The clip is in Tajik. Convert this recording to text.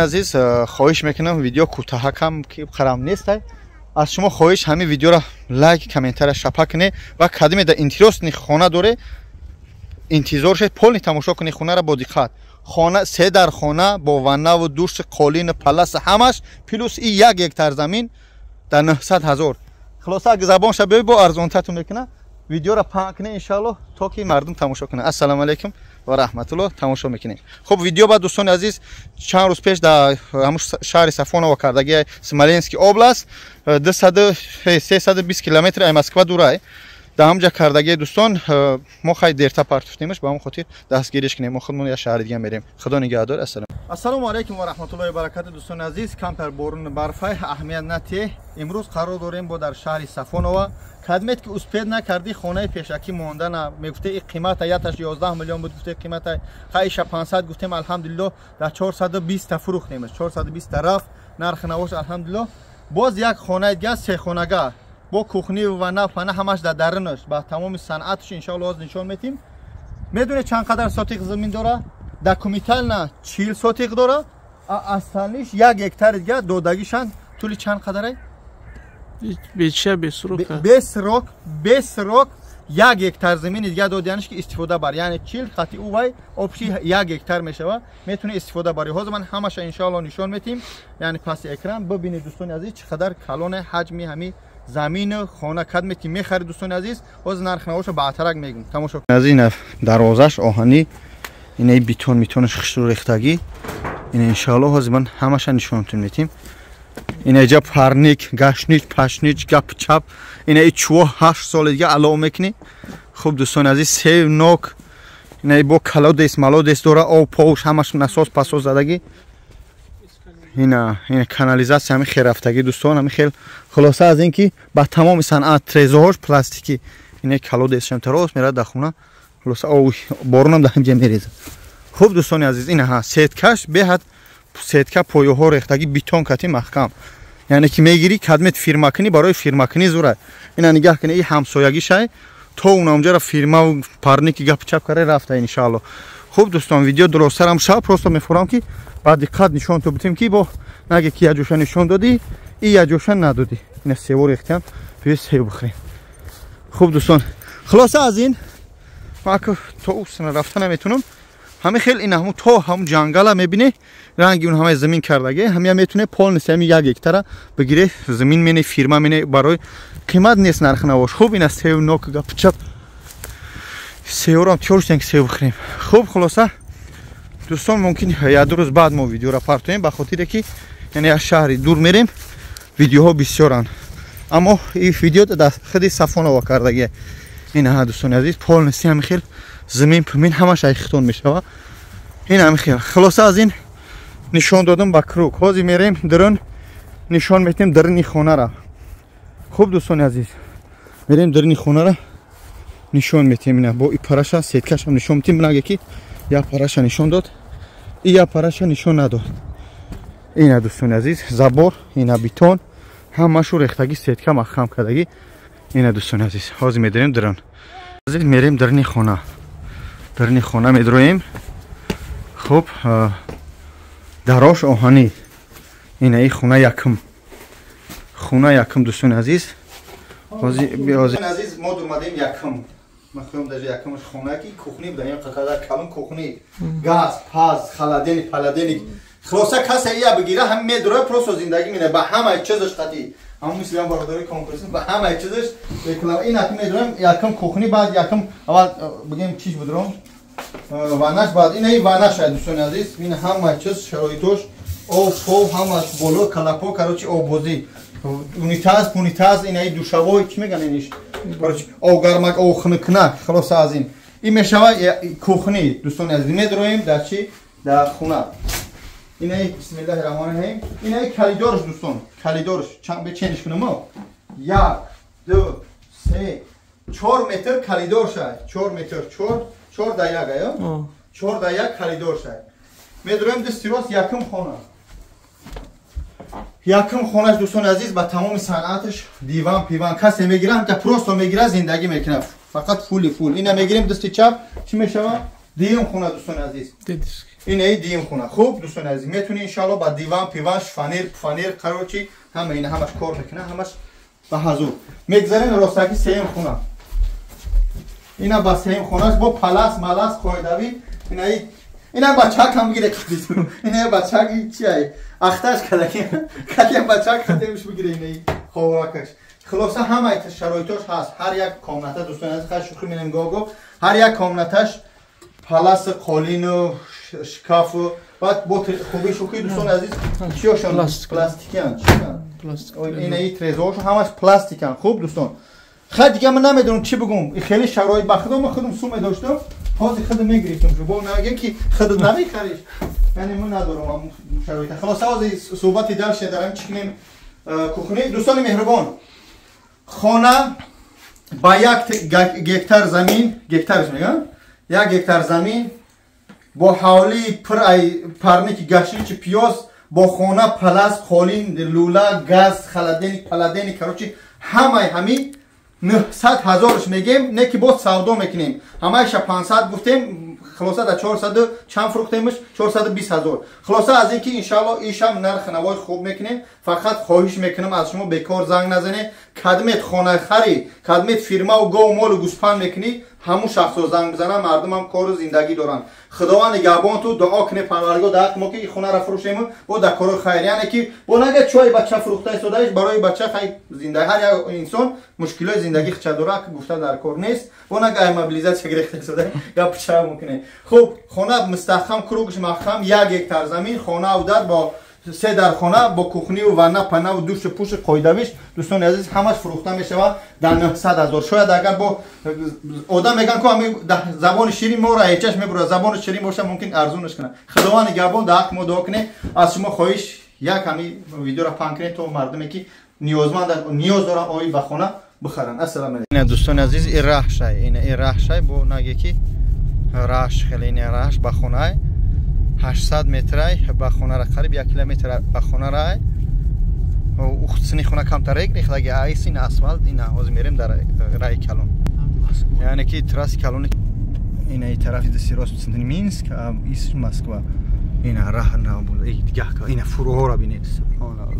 Азиз, хоҳиш мекунам, видео кӯтаҳакам ки қарам нестай. Аз шумо хоҳиш, ҳамин видеоро лайк, комментария шапа кунед ва кадиме да интересный хона доре, интизор шед, полный тамошо кунед хонара бо диққат. Хона се дар хона бо ваннаву души, қолину паласа ҳамаш, плюс и 1 гектар замин дар 900 ҳазор. Хулоса, аг забонша биёй, бо арзонтатун мекуна. Видеоро паҳн кунед, иншаалло, то ки мардум тамошо кунад. Ассалому алайкум ва раҳматулло. Тамошо мекунем. Хуб, видео ба, дӯстони азиз, чанд рӯз пеш дар ҳамун шаҳри Сафоново кардаги, Смоленский область, 320 километр ай Москва дурай, дар ҳамҷа кардагии, дӯстон. Мо хай дерта партуфтемаш, ба ҳамон хотир дастгириш кунем. Мо худмон як шаҳри дига мерем. Худо нигаҳдор. Ассалом. Ассалому алайкум ва раҳматуллоҳи баракату. Дӯстони азиз, камтар борун барфай, аҳамият натиҳ. Имрӯз қарор дорем бо дар шаҳри Сафонова. Кадмет ки успеть накардӣ, хонаи пешакӣ мондана мегуфте, и қимата яташ 11 миллион буд, гуфте қимата хайша 500 гуфтем. Алҳамдулилло, дар 420 та фурӯхтемаш, 420 та рафт нархи навош, алҳамдулилло. Боз як хонаи дига, сехонага бо кухни ва на пана ҳамаш дар дарунаш, ба тамоми санъаташ, иншоалло, ҳозир нишон метим. Медонед, чанд қадар сотиқ замин дора? Документально 40 сотиқ дора, остальныйш 1 гектари дига додагишанд. Тӯли чанд қадарай? Беча, без срока. Без срок, без срок 1 гектар замини дига додианш, ки истифода бар. Яъне 40 хати увай общий 1 гектар мешава, метуни истифода бари. Ҳозир ман ҳамаша, иншоалло, нишон метим, яъне паси экран бибинед, дӯстони азиз, чӣ қадар калоне ҳаҷми ҳами замину хона. Кадме ки мехарид, дӯстони азиз, ҳозир нархи навоша баътарак мегум, тамошо. Аз ина дарвозаш оҳанӣ, инаи бетон митонаш хушрӯ рехтагӣ. Ина, иншоалло, ҳозир ман ҳамаша нишонтон метим. Ина иҷа парник, гашнич, пашнич, гап чап. Ина и чӯо 8 соли дига алов мекунӣ. Хуб, дӯстони азиз, сев нок, ина бо колодец молодец дора, об повш ҳамаш насос пасос задагӣ. Ина канализатсия ҳами хел рафтагӣ, дӯстон, ҳами хел. Хулоса, аз ин ки ба тамоми санъат, трезоҳош пластикӣ. Ина колодецшам тарост мерад дар хона. Хулоса, боронам дар ҳамҷа мерезад. Хуб, дӯстони азиз, ина ҳа сеткаш беҳад, сетка поёҳо рехтагӣ, бетон кати маҳкам. Яъне ки мегирӣ, кадмет фирмакунӣ, барои фирмакунӣ зура. Ина нигаҳ кунӣ, и ҳамсоягишай, то унамҷара фирмаву парники гапи чап карда рафта, иншаалло. Хуб, дӯстон, видео дуростарам шав, просто мефурам, ки ба диққат нишон то бутем, ки бо наге ки яҷоша нишон додӣ и яҷоша надодӣ. Ина сево рехтиам, биё сев бихӯрем. Хуб, дӯстон, хулоса, аз ин ман то усна рафта наметунам. Ҳами хел ин ҳамун то ҳамун ҷангала мебине, ранги он ҳамаи замин кардаге. Ҳамия метуне полностью ҳами 1 гектара бигире, замин мене, фирма мене, барои қимат нест нархи навош. Хуб, ина сев нок, гапчап, севорам тиёр шудем, ки сев бихӯрем. Хуб, хулоса, дӯстон, мумкин як ду рӯз баъд мо видеоро партоем, ба хотире ки яъне як шаҳри дур мерем, видеоҳо бисёранд. Аммо и видео дар худи Сафонова кардагия. Ина, дӯстони азиз, полностью ҳами хел замин пумин ҳамаш айхитон мешава. Ин ҳами хел. Хулоса, аз ин нишон додам ба круг. Ҳозир мерем дарун, нишон метем даруни хонара. Хуб, дӯстони азиз, мерем, даруни хонара нишон метем. Ина бо и параша, сеткашам нишон метем. Бинаге ки як параша нишон дод и як параша нишон надод. Ина, дӯстони азиз, забор, ина бетон ҳамашу рехтагӣ, сетка маҳкам кардагӣ. Ина, дӯстони азиз, ҳозир медарем дарун, мерем даруни хона, даруни хона медроем. Хуб, дарош оҳанӣ. Ина и хона якум, хона якум, дӯстони азиз. Азиз, мо дурмадем якум, махӯм даже якумаш хона ки кухни буда, қадар калон кухни, газ паз, холодильник, паладельник. Хулоса, касе ия бигира, ҳам медура, просто зиндагӣ мене ба ҳамаи чизаш қатӣ. Ҳамун мисли ҳам бародари конкурс, ба ҳамаи чизаш реклама. Ин акм медурам якум кухни, баъд якум, аввал бигем, чиш будурам, ванаш, баъд ина ванаш. Дӯстони азиз, ин ҳамаи чиз, шароитош, об пов ҳамаш боло, калапо, короче, оббозӣ, унитаз, пунитаз, инаи душавой, чӣ меган иниш, короче, обгармак, обхунукнак. Хулоса, аз ин мешава кухни. Дӯстони азиз, медроем дар чи, дар хона. Инаи, бисмиллаҳи раҳмони раҳим, инаи калидорш, дӯстон, калидорш чанд бечениш кунам? Як, ду, се, 4 метр калидор шай, 4 метр, чор, чор да як, ая 4 да 1 калидор шай. Медроем дасти рост, якум хона, якум хонаш, дӯстони азиз, ба тамоми санъаташ, диван пиван. Касе мегира, ҳамта просто мегира, зиндагӣ мекунад, фақат фули фул. Ина мегирем дасти чап, чӣ мешава? Дуюм хона, дӯстони азиз. Ин эй дим хона. Хуб дӯстони азиз, метуни иншалло ба диван, пиван, шифонер, пфанер, короче, ҳама ина ҳамаш кор мекунад, ҳамаш ба ҳазур. Мегзарем ростаки сеюм хона. Ина ба сеюм хонаш бо палас, малас, қоидавӣ. Ина бачак ҳам бигире, ина бачак чи ай? Ахташ кадаки. Кадия бачак хатемш бигире ина ховакаш. Хулоса ҳамаи шароитош ҳаст. Ҳар як комната дӯстони азиз, хай шӯхӣ менем гого. Ҳар як комнаташ палас, қолину шкафу баъд бо хуби шӯхӣ дӯстони азиз, чиёшон пластикиян, чиян? Ина и трезоҳошон ҳамаш пластикан. Хуб дӯстон. Хай дига ман намедонам чӣ бигӯм. Хеле шароит ба худо ман худам суме доштам. Ҳозир худам мегирифтам. Бо нагем ки худат намехариш. Яъне ман надорам шароит. Хулоса ҳозир суҳбати дальше дарам чӣ кунем кухни. Дӯстони меҳрубон, хона ба як гектар замин, гектарш мегӯям, 1 гектар замин бо ҳавлии пур ай парники гашничи пиёз, бо хона, палас, қолин, лула, газ, холодильник, паладельник, короче, ҳамаи ҳамин 900 ҳазорш мегем, не ки боз савдо мекунем. Ҳамаиша 500 гуфтем, хулоса да 400 чанд фурӯхтемш? 420 ҳазор. Хулоса аз ин ки иншалло ишам нархи навои хуб мекунем. Фақат хоҳиш мекунам аз шумо, бекор занг назанед. Кадмет хонахарӣ, кадмет фирмаву гову молу гӯспанд мекунӣ, ҳамун шахсо занг бизананд, мардумам кору зиндагӣ доранд. Худованд нигаҳбон ту, дуо кунед Парвардигор дар ҳаққи мо ки ин хонаро фурӯшему бо дар корои хайр. Яъне ки бо нага чой бача фурӯхта истодаиш барои бача хай зинда. Ҳар як инсон мушкилои зиндагӣ хича дора, ки гуфта дар кор нест. Бо нага ай мобилизатсия гирифта истода гап ча мумкине. Хуб, хона мустаҳкам, кругш маҳкам, 1 гектар замин, хона дар бо се дар хона бо кухниву ванна, панаву душу пушу қоидавиш. Дӯстони азиз, ҳамаш фурӯхта мешавад дар 900 ҳазор. Шояд агар бо одам мегӯянд ку ҳами забони ширин моро ҳечаш мебурад, забони ширин боша мумкин арзунаш кунад. Худованд нигаҳбон, дар ҳаққи мо дуо кунед. Аз шумо хоҳиш, як ҳами видеоро паҳн кунед то мардуме ки ниёзманд ниёз доранд оид ба хона бихаранд. Ассалому алайкум. Ина дӯстони азиз, ин раҳшай, ина ин раҳшай бо наге ки раҳш хеле ина раҳш ба хонай 800 метрай ба хонара, қариб 1 километр ба хонарай. Сини хона камтар рехтаги айс, ин асфалт, ина ҳозир мерем дар раи калон. Яъне ки трасси калони ина и тарафи дасти рост Минск, ис Москва. Ина раҳ ина фуруҳоро бинед. Субҳоналлоҳ.